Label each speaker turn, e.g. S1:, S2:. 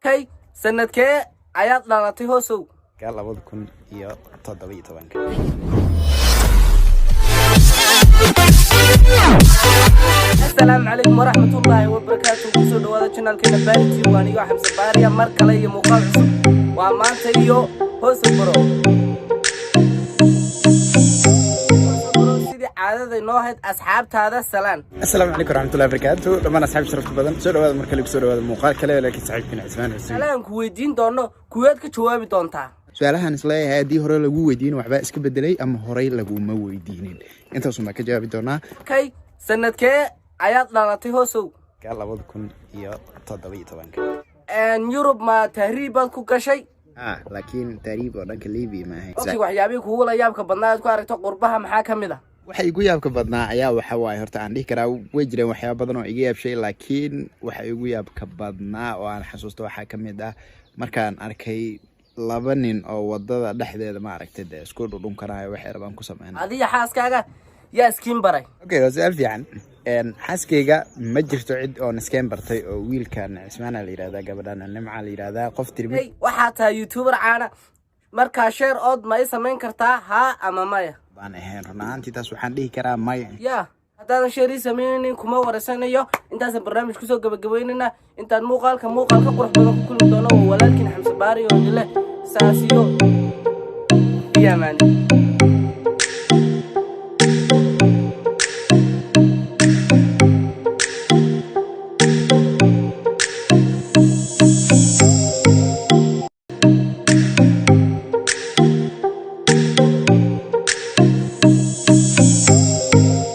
S1: Okay, sanadkee ayaad dhalatay, Hoosow?
S2: Ka 2017.
S1: Asalaamu calaykum waraxmatullaahi wabarakaatu. Kusoo dhawaada channelkeena Baariti. Waan iyo Xamse Baariya mar kale iyo muuqaal cusub. Waa maanta iyo Hoosow Bro. Hoosow Bro, sidii caadada inoo ahayd, asxaabtaada salaan.
S2: Asalaamu calaykum waraxmatullahi wabarakaatu, dhammaan asxaab sharafta badan, soo dhawaada mar kale, kusoo dhawaada muuqaal kale, laakiin saaxiibkiina Cismaan Xuseen.
S1: Salaan ku weydiin doono, kuweed ka jawaabi doontaa?
S2: Su-aalahan isleeyahay haddii hore lagu weydiin waxbaa iska bedelay ama horey laguma weydiinin, intaasun baan ka jawaabi doonaa.
S1: Okay, sanadkee ayaad dhalatay, Hoosow?
S2: Ka 2017.
S1: Yurub ma tahriib baad ku gashay?
S2: Ah, laakiin tahriib oo dhanka Libya ma ahayn.
S1: Okay, waxyaabihii kugu la yaabka badnaa aad ku aragto qurbaha maxaa ka mid ah?
S2: Waxa igu yaabka badnaa ayaa waxa waaye, horta aan dhihi karaa way jireen waxyaaba badan oo iga yaabshay, laakiin waxa igu yaabka badnaa oo aan xasuusto waxaa ka mid ah markaan arkay laba nin oo wadada dhexdeeda, maaragtay, dee isku dhudhunkanayo, waxay rabaan ku sameynaya.
S1: Adiga xaaskaaga yaa iskiin baray?
S2: Okay, waa su-aal fiican. Xaaskayga ma jirto cid oo niskeen bartay, oo wiilkan Cismaana la yihahdaa, gabadhana Nimca la yihahdaa, qof tirmi.
S1: Hey, waxaa tahay youtuber caana, markaa share ood ma i samayn kartaa, haa ama maya?
S2: Baan ahayn, run ahaantii taas waxaan dhihi karaa maya.
S1: Ya, haddaadan share ii sameynaynin kuma wareysanayo. Intaasaan barnaamij kusoo gabagabaynayna. Intaan muuqaalka muuqaalka qurux badan ku kulmi doono, waa walaalkiin Xamse Baari oo idin leh saasiyo iyo amaani.